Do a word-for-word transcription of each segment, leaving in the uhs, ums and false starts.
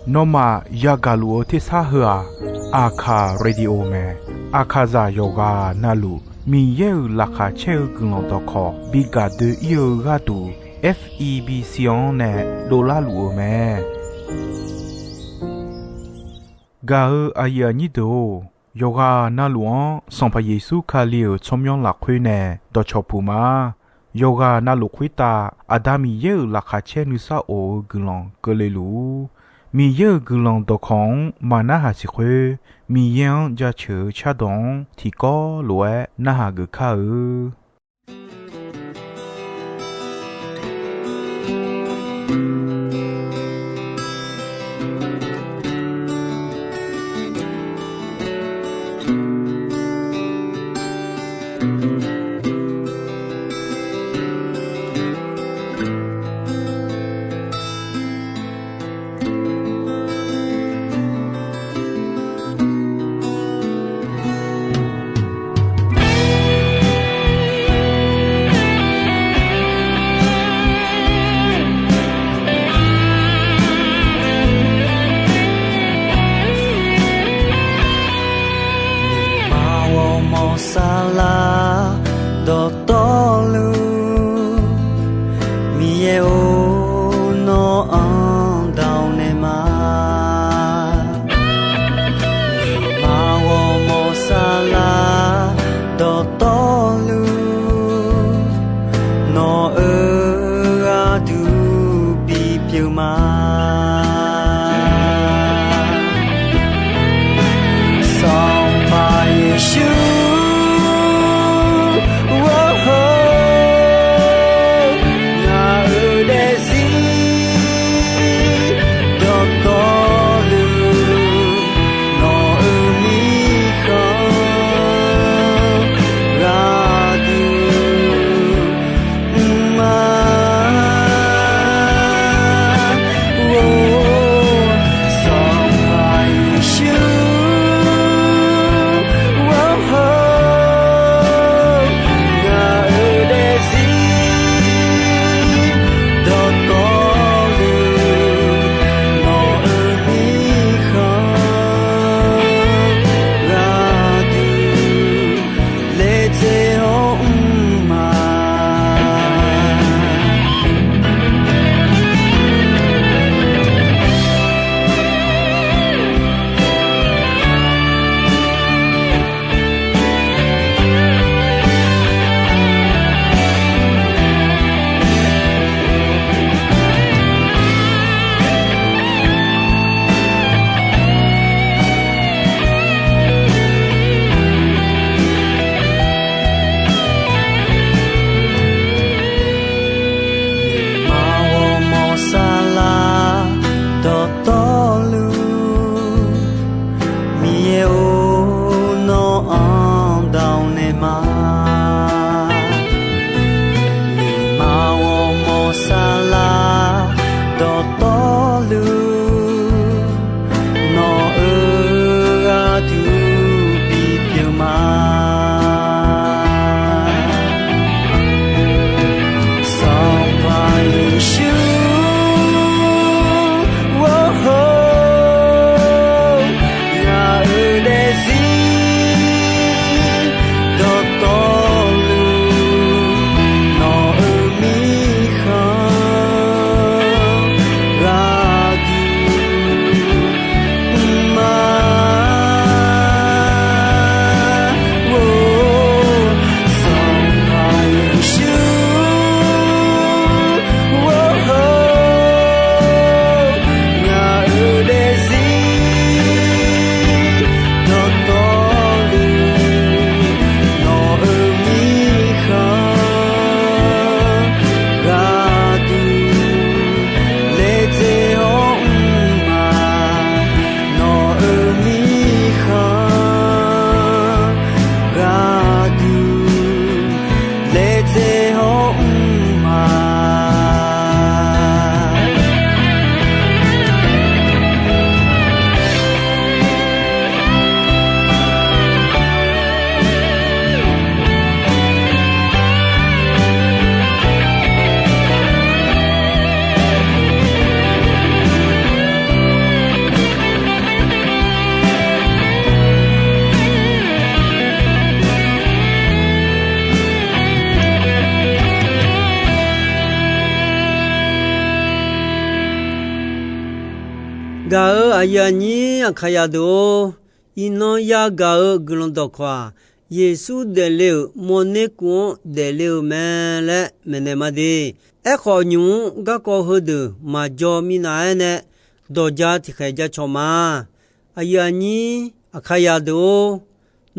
Nawmaf yagaq luf-eu tersar heu-aq, Aqkaq Radio mae. Aqkaqzaq yawqghaq navluf Miqyaer-euq laqkhaq caer-eu guiqlanq dawqkawq bi gaq doe-ir-eu gharduq, F E B C-anr nae dovlar luf-eu mae. Gaq-eu aqyuif aqnyir deuq-or, yawqghaq navluf-anr Sanqpaq Yeqsur Kali-euq tsawrmyanr lafkhoer nae dawqcawq puq ma. Yawqghaq navluf khoertav Aqda Miqyaer-euq laqkhaq caer nuisar of-eu guiqlanq keuvle luf-ur. Miqyaer-euq guiqlanq dawqkawq-anr maqnarhaq siq khoer, Miqyaer-anr jaceuq-eu cardawq-anr tiqkawv lof-aer narhaq geuf kar-eu. Aqmawr mawr saflar dawqtawvluf, Miqyaer-or, nawr-anr dawq naeq ma. Aqmawr mawr saflar dawqtawvluf, nawq-euq gharduq bipyeuf ma. Sanqpaq Yeqsur, ngaq-euq daefzir dawqtawvluf, nawq-euq mirkhanq gharduq mr ma. Gaq-euq aqyuif aqnyir Aqkaqyaq deuq-or, iqnan yagaq-euq guiqlanq dawqkawq-aq, Yeqsur daefle-euq mawrner kuv-anr daefle-eu mae laer maeqnaeq ma de. Aerkhawf, nymq-mr garkawv heudeuq maqjaw minav-aer nae dawq ja tiqkhaeq ja cawq ma. Aqyuif aqnyir Aqkaqyaq deuq-or,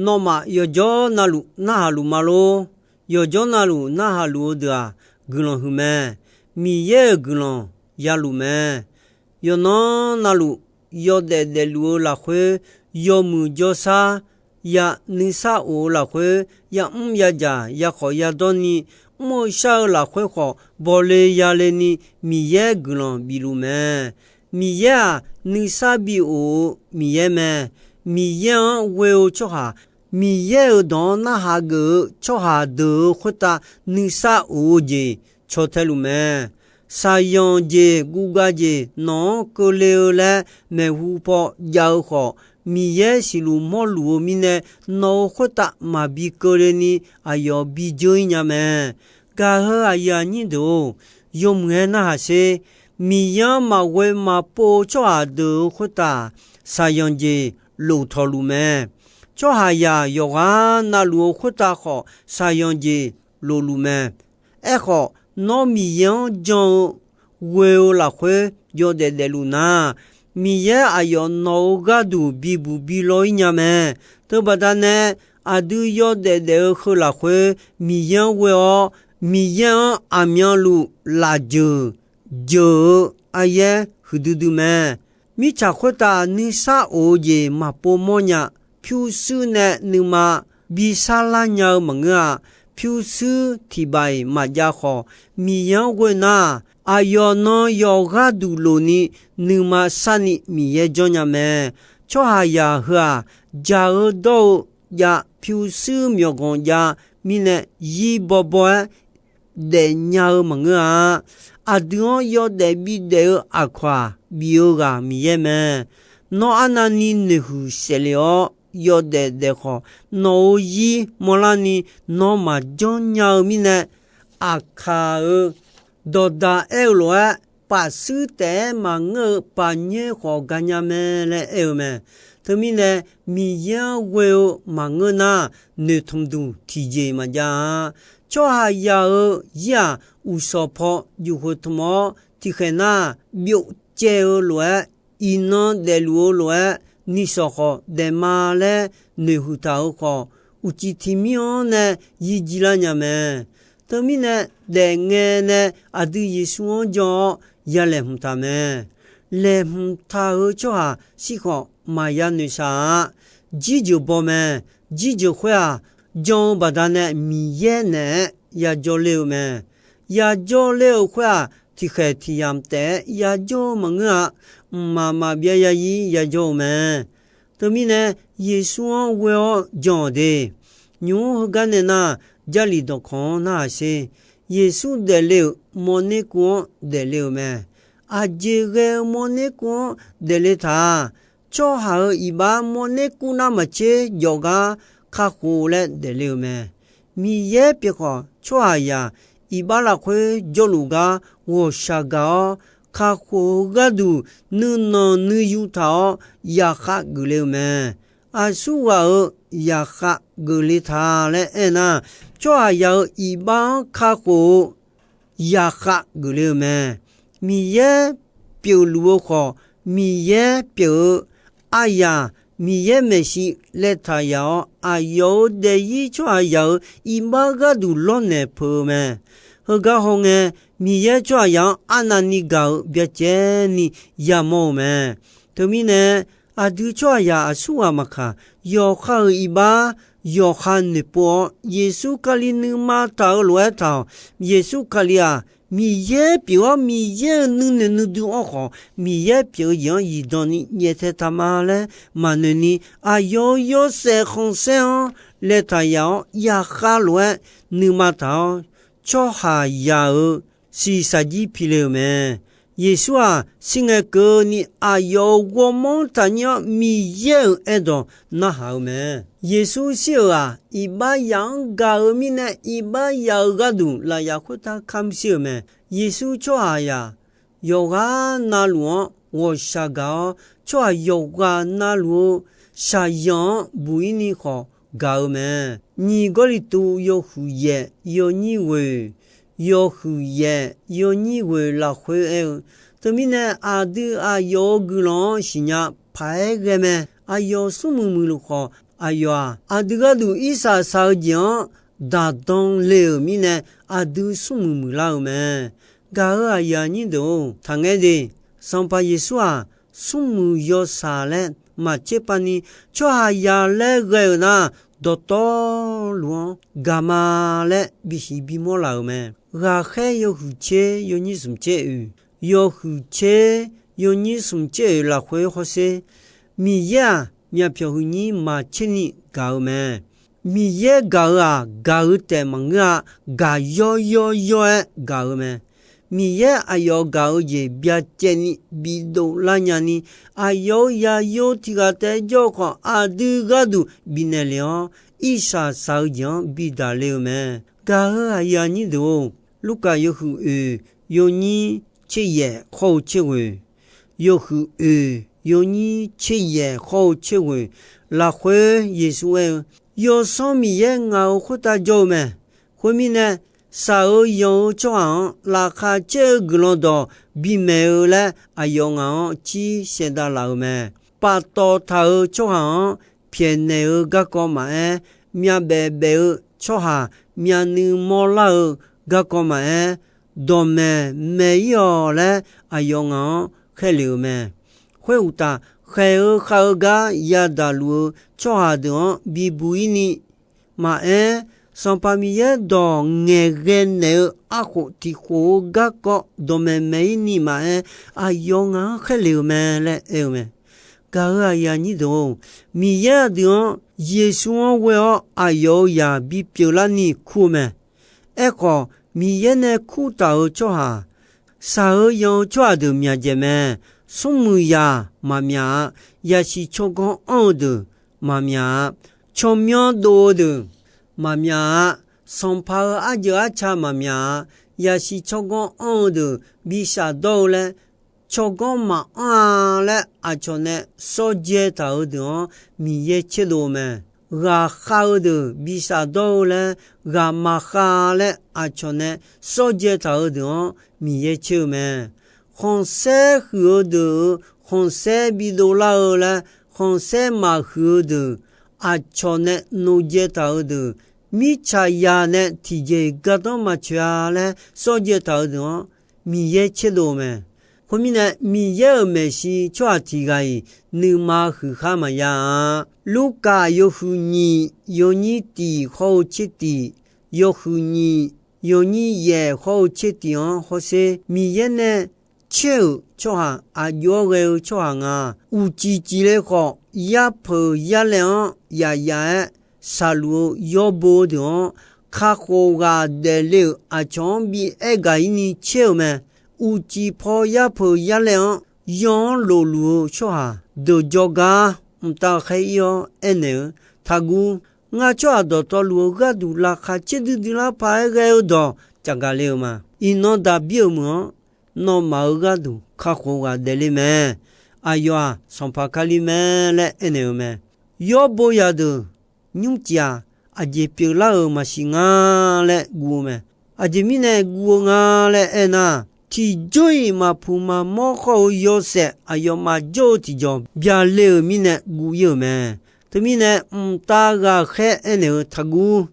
nawmaf yawqjawr navluf narhaq luf ma lor. Yawqjawr navluf narhaq luf-eu deuq-aq, guiqlanq huiq mae. Miqyaer-euq guiqlanq ya luf mae. Yawqnan navluf yawdaef daefluf-eu lafkhoer, yawmuiq jawrshar ya nuisar of-eu lafkhoer, yamr yadzaq yakhawf yadawr ni mr-eu shar-eu lafkhoer khawf, bawle yale ni Miqyaer guiqlanq bif luf mae. Miqyaer-aq, nuisar bi of-eu Miqyaer mae. Miqyaer-anr ghoe-eu tsawrhaq, Miqyaer-euq dawq-anr narhaq geuf-eu tsawrhaq deuq-euq khoertav nuisar of-eu jeq caw tae luf mae. Shaqyanq jeq, guvgav jeq nawq-anr keuvle-eu laer maeqhu paw jav-eu khawf, Miqyaer siqluf mawrluf-eu mirnae, nawq-euq khoertav maqbi keuvle ni aqyawf bi dzeur-ir nya mae. Gaq-eu aqyuif aqnyir deuq-or, yawmuiq-aer narhaq sher. Miqyaer-anr maqghoe maqpov-eu tsawrhaq deuq-euq khoertav, shaqyanq jeq lof tawq luf mae. Tsawrhaqzaq yawqghaq navluf-eu khoertav khawf, shaqyanq jeq lof luf mae. Aerkhawf, nawr Miqyaer-anr jan-eu ghoe-eu lafkhoer yawdaef daefluf nar, Miqyaer aqyawf nawq-euq gharduq bibuq bi law-ir nya mae. Teubaqda nae, aqdui yawdaef daef-eu heu lafkhoer Miqyaer-anr ghoe-awr, Miqyaer-anr aqmyanluf lafjeuq jeuq-eu aryaer huiqdui dui mae. Mirtsaq khoertav nuisar of-eu jeq maqpov mawrnya. Pyurshuir nae nuima bi sarlar nya-eu maqngeur-a. Pyurshuir tiq baq-iq maqjav khawf, Miqyaer-anr ghoe nar, aqyawf nan yawqghaq duq lof ni nuima sarni Miqyaer janrnya mae. Tsawrhaqzaq heu-aq, jaq-eu dawr-eu jav, pyurshuir myawqganq jav mirnae, zir bawbaw-aer daefnya-eu maqngeur-a. Aqdui-anr yawdaef bidaef-eu aqkawq-aq, bif-eu ghaq Miqyaer mae. Nawr arnavni noeqhuiq saefle-awr yawdaef daef khawf, nawq-euq zir mawrlarni nawr maqjanr nya-eu mirnae, aqkaq-euq dawqdaq aer-eu lof-aer, pafshuir taef-aer maqngeur-eu paqnyoer khawf ganya mae laer aer-eu mae. Teumirnae, Miqyaer-anr ghoe-eu maqngeur nar, noeqtmq duq tiqjeq maqjav-a. Tsawrhaqzaq-euq zir-aq, uqshawq paw yufkhoeq tmq-awr tiqkhaeq nar, byov caev-eu lof-aer, iqnan daefluf-eu lof-aer, nishawq khawf daef ma laer noeqhuiq taq-euq khawf, uqcif tiq mir-anr nae yir jir lar nya mae. Teumirnae, daefngae nae aqdui Yeqsur-anr jan-awr ya laeqhmq taq mae. Laeqhmq taq-eu tsawrhaq shir khawf maqya noeqshaq-a. Jirjeuq baw mae. Jirjeuq khoer-aq, jan-eu baqdanae Miqyaer naeq-aer yajawr ler-eu mae. Yajawr ler-eu khoer-aq, tiqkhaeq tiq yamq taef-aer yajawr-eu maqngeur-a. Mqmaq maqbyav yazir yajawr-eu mae. Teumirnae, Yeqsur-anr ghoe-awr jan-awq de. Nymq-mr heugar nae nar, Jarlif dawqkawq-anr narhaq sher. Yeqsur daefle-euq mawrner kuv-anr daefle-euq mae. Aqjeq ghae-eu mawrner kuv-anr daefle taq-a. Tsawrhaq-euq iqbax mawrner kuv nar maqtser jawfgar kakhof laer daefle-euq mae. Miqyaer pyeuf khawf, tsawrhaqzaq iqbax lafkhoer jawrluf gar ghawqshaq gaq-awr, kakhof-eu gharduq nuinanq nuiyu taq-awr yaqkhav geufle-eu mae. Aqsurghaq-euq yaqkhav geufle ta laer aernar, tsawrhaqzaq-euq iqbax-anr kakhof-eu yaqkhav geufle-eu mae. Miqyaer pyeufluf-eu khawf, Miqyaer pyeuf-eu aryaq, Miqyaer maeqshi laetaq yaq-awr, aqyawf-euq daefzir tsawrhaqzaq-euq iqbax gharduq lawrnaeq peuq-eu mae. Heugar hawngae, Miqyaer tsawrhaqzaq-anr arnavni gaq-eu byacaevni yamawr-eu mae. Teumirnae, aqdui tsawrhaqzaq aqsurghaq maqkaq, yawqha-euq iqbax yawqha noeqpov-awr, Yeqsur Kali nuima taq-eu lof-aer taq-awq. Yeqsur Kali-aq, Miqyaer pyeuf-awr, Miqyaer-euq nuinoeq nuidui-anr khawf, Miqyaer pyeuf-eu jeq-anr zifdan ni nyaeftae taq ma laer maqnoeq ni, aqyawf-euq yawshaef khanqsaer-anr laetaq yaq-awr, yaqkhav lof-aer nuima taq-awr, tsawrhaqzaq-euq shiqshaq jir pile-euq mae. Yeqsur-aq, shirngae keuvni aqyawf-euq ghawrmawr taqnyir-anr Miqyaer-euq aerdawq narhaq-eu mae. Yeqsur shir-euq-aq, iqbax yaq-anr gaq-eu mirnae, iqbax yaq-euq gharduq lafyaq khoertav kamq shir-euq mae. Yeqsur tsawrhaqzaq yawqghaq navluf-anr ghawqshaq gaq-awr, tsawrhaq yawqghaq navluf-eu shaqzanq-anr buq-ir ni khawf gaq-eu mae. Nyiq Gawrliqtu yawhuiq yaef yawnyir ghoeq, yawhuiq yaef yawnyir ghoeq lafkhoer aer-eu, Teumirnae aqdui aqyawf-euq guiqlanq-anr siqnya paq-aer ghae mae. Aqyawf smrmuiq muiqluf khawf, aqyawf-aq, aqdui gharduq irsaq saq-eu jeq-anr daqdan le-euq mirnae, aqdui smrmuiq muiqlar-eu mae. Gaq-euq aqyuif aqnyir deuq-or, taqngaer de. Sanqpaq Yeqsur-aq, smrmuiq yawshaq laer maqtser pav ni, tsawrhaqzaq laer ghae-euq nar, dawqtawvluf-anr gaq ma laer bisiq bimawr laf-euq mae. Ghaqkhaer yawhuiq tser yawnyir smq tser oeq, yawhuiq tser yawnyir smq tser oeq lafkhoer hawsher, Miqyaer-aq, myavpyawq huiqnyir maqtser ni gaq-eu mae. Miqyaer gaq-euq-aq, gaq-eu taef maqngeur-a. Gaq yawr yawr yawr-aer gaq-eu mae. Miqyaer aqyawf gaq-eu jeq byacaevni bidov lar nyani, aqyawf-euq zaqyo tiq ghaq taef-aer jawr-eu khawf, aqdui gharduq bifnaeq lef-awr, irsaq saq-eu jeq-anr bidaq le-eu mae. Gaq-euq aqyuif aqnyir deuq-or, Lurkaf yawhuiq oeq yawnyir tser yaef khawr-eu tser ghoeq, yawhuiq oeq yawnyir tser yaef khawr-eu tser ghoeq lafkhoer Yeqsur aer-eu, Yawsanr Miqyaer ngaq-euq khoertav jawr-eu mae. Khoermirnae, shaq-eu yanq-eu tsawrhaq-anr laqkhaq caer-eu guiqlanq dawq bimaeq-eu laer aqyawf ngaq-anr cir shaevdav laf-euq mae. Paftawf taq-euq tsawrhaq-anr pyaeqnaeq-eu garkawv maqaer, myavbaef baef-eu tsawrhaq myavnuiv mawrlar-eu garkawv maqaer, dawqmaeq maeq-ir-awq laer aqyawf ngaq-anr khaerlef-euq mae. Khoeruqtaf, khaeq-eu khav-eu gar yadaq luf-eu tsawrhaq deuq-anr bibuq-ir ni maqaer, Sanqpaq Miqyaer dawq ngaeqghae naeq-eu arkhof tiq khof-eu garkawv dawqmaeq maeq-ir ni maqaer, aqyawf ngaq-anr khaerlef-euq mae laer aer-eu mae. Gaq-euq aqyuif aqnyir deuq-or, Miqyaer aqdui-anr Yeqsur-anr ghoe-awr aqyawf-euq zaq bipyeuf larni kur-eu mae. Aerkhawf, Miqyaer nae kurtaq-euq tsawrhaq, shaq-eu yan-eu tsawrhaq deuq myaqdzaeq mae. Smrmuiq zaq maqmyaq-a. Yasiq tsawrganr anr-eu deuq maqmyaq-a. Tsawrmyanr dov-eu deuq maqmyaq-a. Sanqpaq-euq arjeuq arca maqmyaq-a. Yasiq tsawrganr anr-eu deuq bi shafdawr-eu laer, tsawrganr maqanr-a laer aqcawq nae sawrdzae taq-eu deuq-anr Miqyaer tserdov-eu mae. Ghaqkhav-eu deuq bi shafdawr-eu laer, ghaq maqkhav laer aqcawq nae sawrdzae taq-eu deuq-anr Miqyaer tser-eu mae. Khanqsaer huiq-eu deuq-euq khanqsaer bidov lar-eu laer, khanqsaer maqhuiq-eu deuq aqcawq nae novdzae taq-eu deuq, mirtsaqzaq nae tiqjeq-iq gardanr maqtsoeq-a laer sawrdzae taq-eu deuq-anr Miqyaer tserdov-eu mae. Khoermirnae, Miqyaer-euq maeqshi tsawrhaq tiq ghaq-iq nuima huiq khar maqya-a. Lurkaf yawhuiq nyiq yawnyir tiq hawr-eu tser tiq, yawhuiq nyiq yawnyir yaef hawr-eu tser tiq-anr hawsher, Miqyaer nae caer-euq tsawrhaq aqjox-awr ghae-eu tsawrhaq nga. Uqcif cifle khawf, yarpeuq yarlaev-anr yafyaf-aer shaqluf-eu yawrbo deuq-anr, kakhof ghaq daefle-euq aqcawq-anr bi aer gaq-ir ni caer-euq mae. Uqcif paw yarpeuq yarlaev-anr yanr-anr lofluf-eu tsawrhaq deuq jawrgar mqtav khaer-ir-awr aernaeq-eu, Taqguv. Ngar tsawrhaq dawqtawvluf-eu gharduq laqkhaq caerdui dui lar paq-aer ghae-eu dawq caqgaq le-eu ma. Iqnan Daqbir-euq meuq-anr nawmaf-euq gharduq kakhof ghaq daefle mae. Aqyawf-aq, Sanqpaq Kali mae laer aernaeq-eu mae. Yawrbo zaqdeuq nymrcif-aq, aqjeq pyeuflar-euq maqsiq nga laer guv-eu mae. Aqjeq mirnae guv-eu nga laer aernar, tiqjawr-iq maqpuq maqmawr khawr-eu yawshaef aqyawfmaf jawr-eu tiqjawq byale-euq mirnae guv-ir-euq mae. Teumirnae, mqtav ghaqkhaer aernaeq-eu, Taqguv.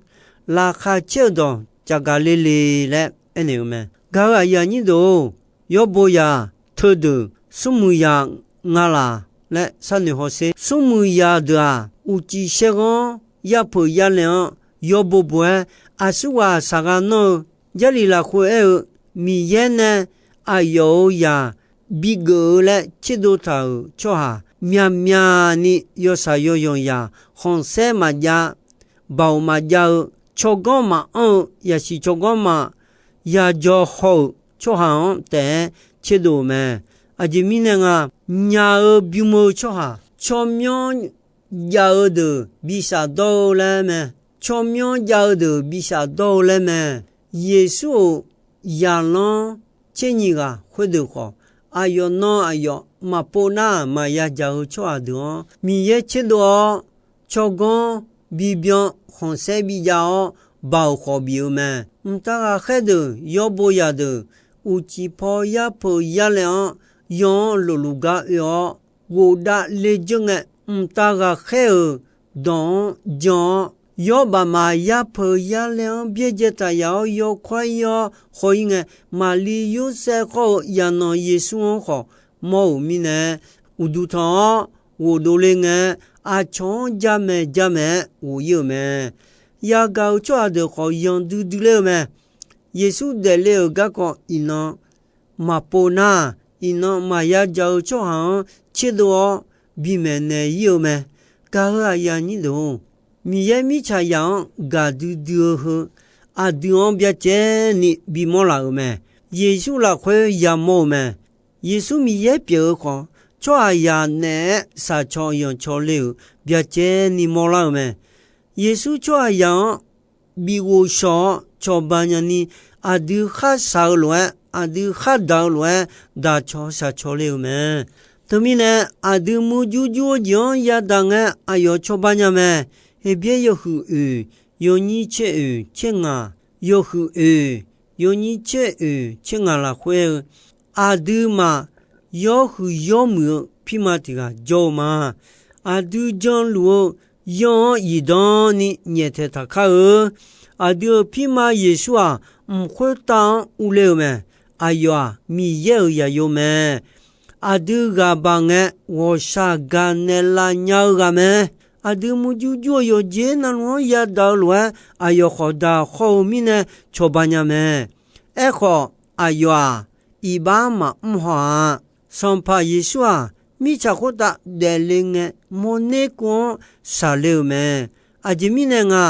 Laqkhaq caer-eu dawq caqgaq le le laer aernaeq-eu mae. Gaq-euq aqyuif aqnyir deuq-or, yawrbo zaq teudeuq smrmuiq zaq nga laq laer sharnoeq hawsher. Smrmuiq zaq deuq-aq, uqcif shaerghanr yarpeuq yarlaev-anr yawbo bo-aer, aqsurghaq saqgha nanr-eu Jarlif lafkhoer aer-eu, Miqyaer nae aqyawf-euq zaq bigeuf-eu laer tserdov taq-euq tsawrhaq myaqmyaq ni yawshaq yawyanq zaq, khanqsaer maqjav, baoq maqjav-eu, tsawrganr maqanr-eu, yasiq tsawrganr maqya dzaw haw-euq tsawrhaq-anr taef-aer tserdov-euq mae. Aqjeq mirnae nga, nyaq-eu bym-eu tsawrhaq, tsawrmyanr jav-eu deuq bi shafdawr-eu laer mae. Tsawrmyanr jav-eu deuq bi shafdawr-eu laer mae. Yeqsur-euq zaqlanr tser nyiq ghaq khoerdeuq khawf, aqyawf nan aqyawf maqpov nar-aq, maqya dzaq-eu tsawrhaq deuq-anr Miqyaer tserdov-awr, tsawrganr bibyan khanqsaer bijav-awr, baoq khawf bif-eu mae. Mqtav ghaqkhaer deuq, yawbo zaqdeuq, uqcif paw yarpeu yarlaev-anr, yaw-anr lofluf gar oe-awr, ghofdav le dzeur ngae, mqtav ghaqkhaer-euq dawq-anr jan-awr, yawr bafmaf yarpeu yarlaev-anr byaerdzae taq yaf-awr, yawkawr ir-awr haw-ir ngae, Maqli Yorsaev khawr-eu yaqnan Yeqsur-anr khawf mawr-euq mirnae, uqduq tanq-awr ghofdov le ngae, aqcawq-anr jamaeq jamaeq-aer ghof-ir-euq mae. Yagaq-euq tsawrhaq deuq khawf, yanqdui dui ler-eu mae. Yeqsur daefle-euq garkawv iqnan maqpov nar, iqnan maqya dzaq-eu tsawrhaq-anr tserdov-awr bimaeq naeq-ir-eu mae. Gaq-euq aqyuif aqnyir deuq-or, Miqyaer mirtsaqzaq-anr gaqdui dui-eu heu, aqdui-anr byacaevni bimawr laf-euq mae. Yeqsur lafkhoer yamawr-eu mae. Yeqsur Miqyaer pyeuf-eu khawf, tsawrhaqzaq naeq-aer shaqcaw yanqcaw le-euq byacaevni mawrlar-eu mae. Yeqsur tsawrhaqzaq-anr bi ghovshaw-awr cawba nyani, aqdui kharshaq-eu lof-aer, aqdui khardaq-eu lof-aer daqcaw shaqcaw le-euq mae. Teumirnae, aqdui murjur jur-eu jeq-anr yadaq ngae, aqyawf cawba nya mae. Heqbyaer yawhuiq oeq, yawnyir tser oeq tser ngaq, yawhuiq oeq, yawnyir tser oeq tser ngaq lafkhoer-eu, aqduimaf yawhuiq yawmuiq-eu pirma tiq ghaq jawr-eu ma. Aqdui janluf-eu yanr-anr zifdan ni nyaeftaeq taq kar-eu. Aqdui-euq pirma Yeqsur-aq, mq khoertav-anr urler-eu mae. Aqyawf-aq, Miqyaer-euq zaqyo mae. Aqdui ghaq baq ngae, ghawqshaq gaqnaeq laf nya-eu ghaq mae. Aqdui murjur jur-eu yawqjeq navluf-anr yadaq-eu lof-aer, aqyawf khawf daq khawr-eu mirnae cawba nya mae. Aerkhawf, aqyawf-aq, iqbax maqmr haw-a. Sanqpaq Yeqsur-aq, mirtsaq khoertav daefle ngae, mawrner kuv-anr shaqle-euq mae. Aqjeq mirnae nga,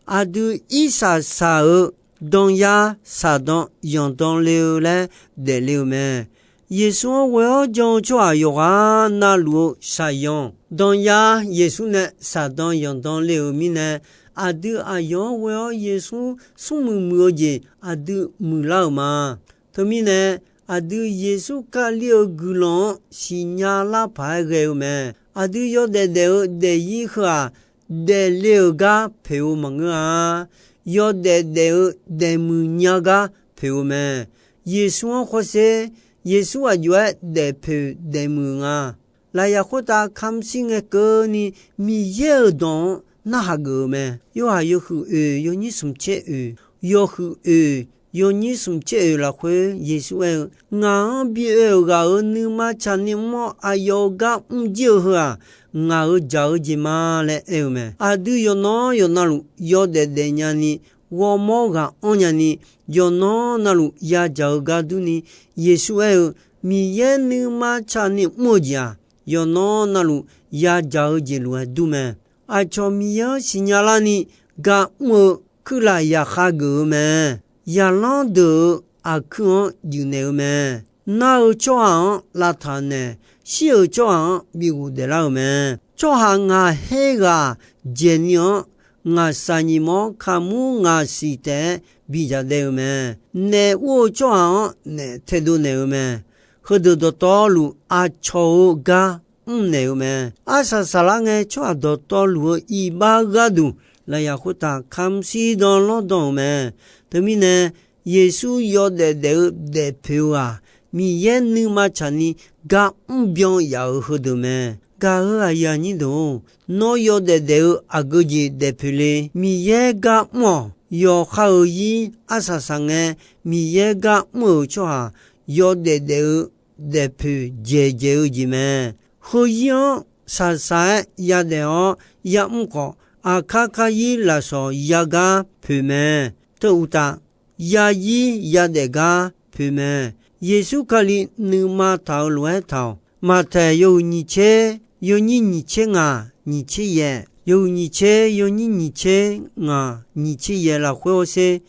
aqdui irshaq shaq-euq danyar shaqdan yanqdan le-eu laer daefle-euq mae. Yeqsur-anr ghoe-awr jan-eu tsawrhaq yawqghaq navluf-eu shaqyanq danyar Yeqsur nae shaqdan yanqdan le-euq mirnae, aqdui aqyawf-anr ghoe-awr Yeqsur smrmuiq muiq-eu jeq aqdui muiqlar-euq ma. Teumirnae, aqdui Yeqsur Kali-euq guiqlanq-anr siqnya lar paq-aer ghae-eu mae. Aqdui yawdaef daef-eu daefzir heu-aq, daefle-euq gar poeq-eu maqngeur-a. Yawdaef daef-eu daefmuiq nya gar poeq-eu mae. Yeqsur-anr khawrsher, Yeqsur aqjox-aer daefpoeq daefmuiq nga. Lafyaq khoertav kamq shir ngae keuvni Miqyaer-euq dawq-anr narhaq geuf-eu mae. Yorhaq yawhuiq oeq yawnyir smq tser oeq, yawhuiq oeq yawnyir smq tser oeq lafkhoer Yeqsur aer-eu, Ngaq-anr bi oe-euq ghaq-euq nuima tsaqni mr-awr aqyawf-euq gar mr jir-eu heu-aq, ngaq-euq dzaq-eu jeq ma laer aer-eu mae. Aqdui yawqnan yawqnavluf yawdaef daef nyani ghawrmawr ghaq anr nyani, yawqnan navluf yadzaq-eu gar durni, Yeqsur aer-eu, Miqyaer nuima tsaqni mr-eu jeq-aq, yawqnan navluf yadzaq-eu jeq lof-aer dur mae. Aqcawq Miqyaer-anr siqnya larni gar mr-eu kuirlaf yaqkhav geuf-eu mae. Zaqlanr deuq-euq aqkuir-anr juif naeq-eu mae. Nar-eu tsawrhaq-anr lavtaq naeq, shir-euq tsawrhaq-anr bi ghofdaef lar-euq mae. Tsawrhaq ngaq her ghaq dzaeqni-anr, ngaq shaqnyiq mawr kaqmur ngaq siq taef-aer bidzaq daev-eu mae. Naef ur-eu tsawrhaq-anr naef taedov naeq-eu mae. Heudeuq dawqtawvluf aqcawq-euq gar mrnaeq-eu mae. Arsaq saqlar ngae, tsawrhaq dawqtawvluf-eu iqbax gharduq lafyaq khoertav kamq shir dan lanr dan-euq mae. Teumirnae, Yeqsur yawdaef daef-eu daefpoeq-eu-aq, Miqyaer nuima tsaqni gar mrbyan yaf-euq heudeuq mae. Gaq-euq aqyuif aqnyir deuq-or, nawr yawdaef daef-eu aqgeu jeq daefpoeq le. Miqyaer gar mr-awq. Yawqha-euq zir arsaq saq ngae, Miqyaer gar mr-euq tsawrhaq yawdaef daef-eu daefpoeq dzaeqdzaeq-eu jeq mae. Heuzir-anr shaqshaq-aer yadaef-awr ya'mr khawf, aqkar karzir lafsawq yagar poeq mae. Teu uqtaf, yarzir yadaef gar poeq mae. Yeqsur Kali nuima taq-euq lof-aer taq-awq. Maqtaeq yawhuiq nyiq tser, yawnyir nyiq tser ngaq, nyiq tser yaeq, yawhuiq nyiq tser, yawnyir nyiq tser ngaq, nyiq tser yaeq lafkhoer-awr sher,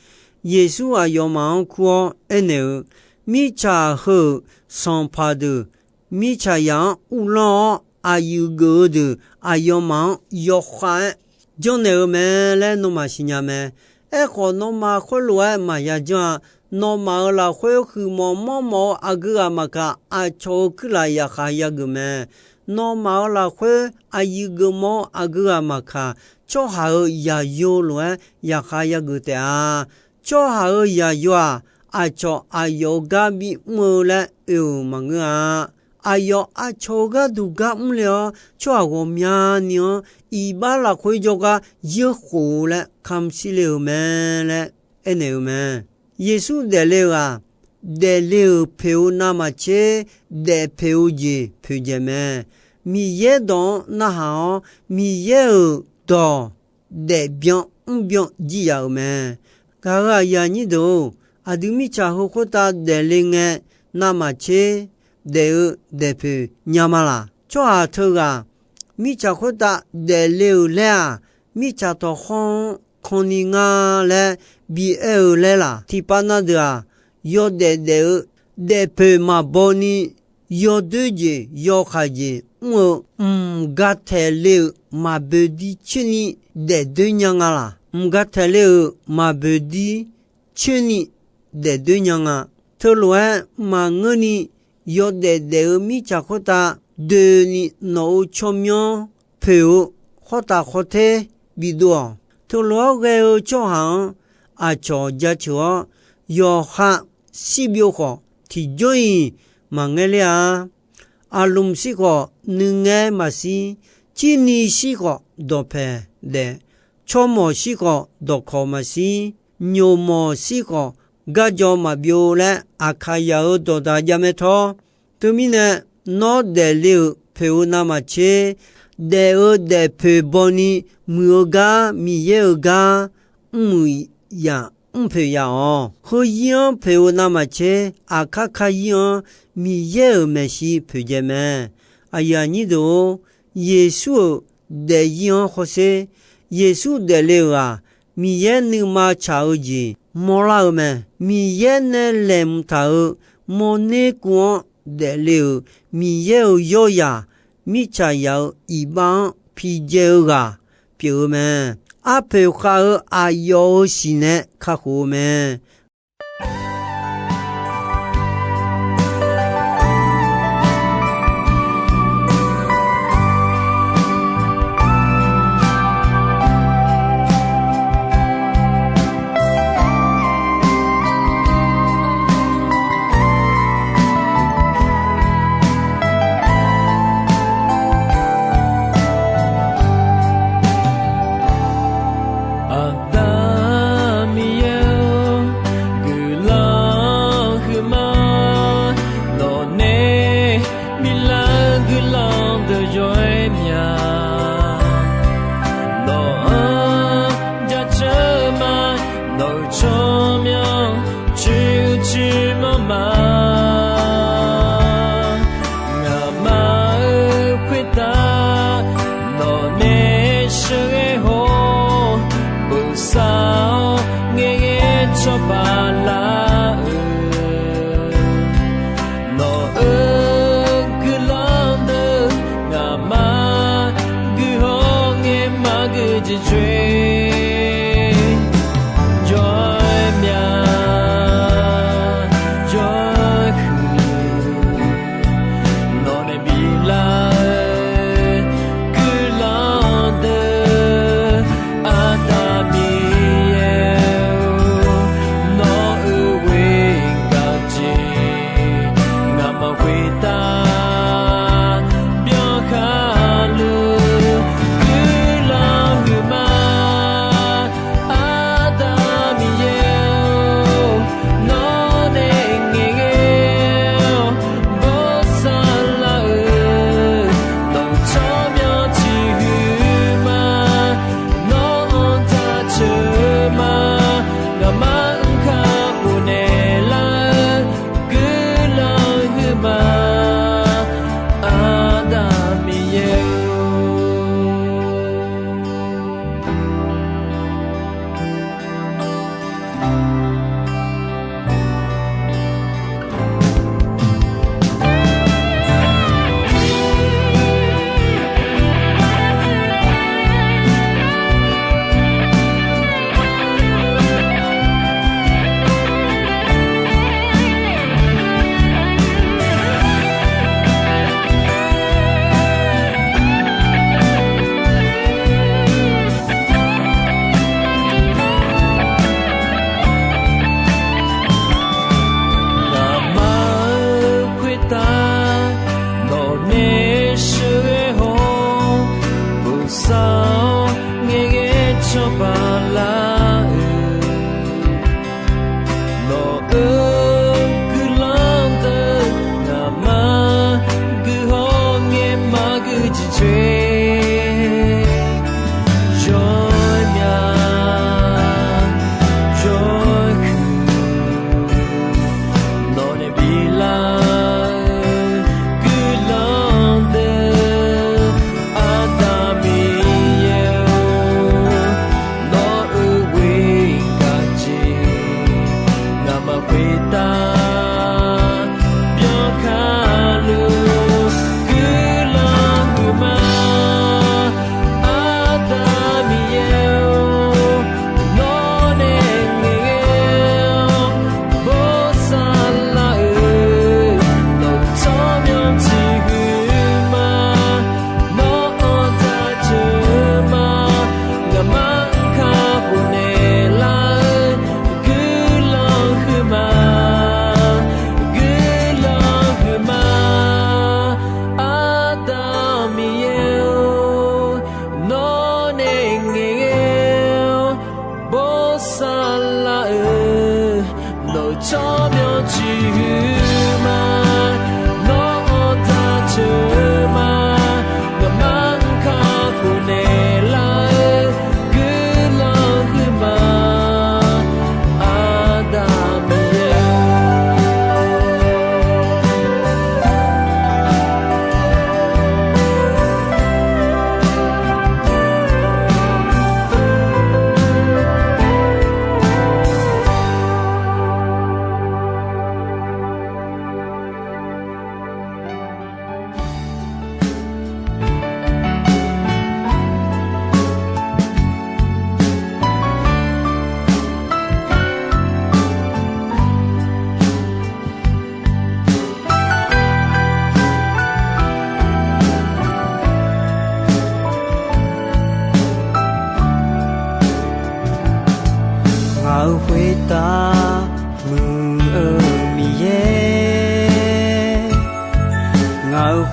Yeqsur aqyawfmaf-anr kur-awr aernaeq-eu, Mirtsaq heu-euq sanqpaq deuq mirtsaqzaq-anr uvlanr-awr, aqyuif geuf-eu deuq aqyawfmaf-anr yawkhav-aer janrnaeq-eu mae laer nawmaf siqnya mae. Aerkhawf, nawmaf khoerlof-aer maqya janr-a. Nawmaf-euq lafkhoer huiqmawf mawrmawf-eu aqgeu ghaq maqkaq, aqcawq-euq kuirlaf yaqkhaq yageuf mae. Nawmaf-euq lafkhoer aqyuif geufmawf-eu aqgeu ghaq maqkaq, tsawrhaq-euq yaqyo lof-aer yaqkhaq yageuf taef-a. Tsawrhaq-euq yaqyo-aq, aqcawq aqyawf-euq gar bimr-eu laer oe-euq maqngeur-a. Aqyawf aqcawq-euq gharduq gar mrle-awr, tsawrhaq ghawqmyani-anr iqbax lafkhoer jawrgar yeurkhof-eu laer kamq shir le-euq mae laer aernaeq-eu mae. Yeqsur daefle-euq-aq, daefle-euq poeq-eu navmaqtser, daef poeq-eu jeq poeqdzaeq mae. Miqyaer dawq-anr narhaq-awr, Miqyaer-euq dawq daefbyan mrbyan jir yaf-euq mae. Gaq-euq aqyuif aqnyir deuq-or, aqdui mirtsaq heu khoertav daefle ngae, navmaqtser daef-eu daefpoeq nya ma laq? Tsawrhaq teughaq mirtsaq khoertav daefle-euq laer-aq, mirtsaq tawqkhawr-anr kanni nga laer bi aer-eu laer laq? Tiqpav na deuq-aq, yawdaef daef-eu daefpoeq maqbaw ni, yawdoer jeq yawkhaq jeq mr-eu, mq gataeq le-euq maqboeq dir coerni daefdoer nya nga laq? Mq gataeq le-euq maqboeq dir coerni daefdoer nya nga. Teulof-aer maqngeurni, yawdaef daef-eu mirtsaq khoertav doeni nawq-euq tsawrmyanr poeq-eu khawr taf khawr ter bidov-awq. Teulof-aer ghae-eu tsawrhaq-anr aqcawq jaceuq-awr, yawqha shirbyov khawf, tiqjawr-iq maqngaer ler-a. Aqlmq shir khawf, nuingaer maqshir. Cirni shir khawf, dawqpaeq daef. Tsawrmawq shir khawf, dawqkawq maqshir. Nyoqmawq shir khawf, garjaw maqbyov laer Aqkaqyaq-euq dawqdaq javmae tawr. Teumirnae, nawr daefle-euq poeq-eu navmaqtser, daef-eu daefpoeq baw ni, muiq-eu gar, Miqyaer-euq gar mrmuiq yaf mrpoeq yaf-awq. Heuzir-anr poeq-eu navmaqtser, aqkar karzir-anr Miqyaer-euq maeqshi poeqdzaeq mae. Aqyuif aqnyir deuq-or, Yeqsur-euq daefzir-anr hawsher. Yeqsur daefle-euq-aq, Miqyaer nuima tsaq-eu jeq mawrlar-eu mae. Miqyaer nae laeqhmq taq-euq mawrner kuv-anr daefle-euq Miqyaer-euq yawrzaq, mirtsaqzaq-euq iqbax-anr pidzae-eu ghaq pyeuf-eu mae. Arpoeq khav-eu aqyawf-euq siq nae kakhof-eu mae. Aqda Miqyaer-or,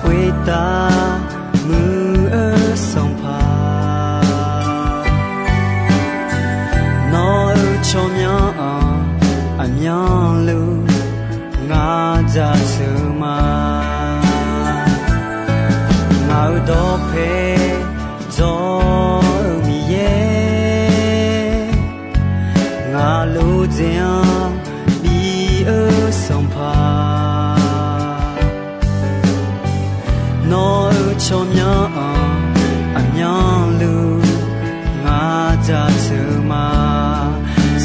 khoertav muiq-eu Sanqpaq, nawq-euq tsawrmyanr-anr aqmyanluf ngar jaceuq ma. Ngaq-euq dawqpae dzawr-eu Miqyaer, ngaq lof dzaeq-anr bif-eu Sanqpaq, nawq-euq tsawrmyanr-anr aqmyanluf ngar jaceuq ma.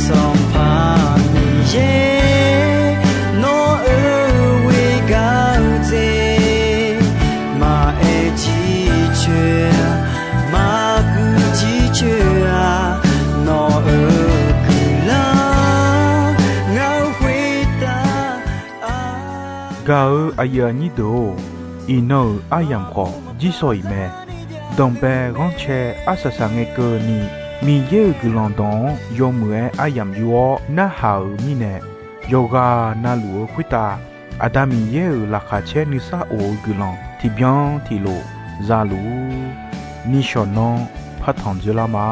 Sanqpaq Miqyaer, nawq-euq ghoer gar-eu dzaeq, maqaer jircoer-a, maqguv jircoer-a, nawq-euq guiqlanq ngar khoertav gaq-eu aqyuif aqnyir deuq-or, iqnan-euq aryamq khawf jirsawq iq mae. Danqbae ghanrcae arsaq saq ngae keuvni, Miqyaer-euq guiqlanq dawq-anr yawmuiq-aer aryamq yur-awr narhaq-euq mirnae, yawqghaq navluf-eu khoertav Aqda Miqyaer-euq laqkhaq caer nuisar of-eu guiqlanq tiqbyan tiqlof za luf-ur. Nishawq nanr partanq dzoerlar ma.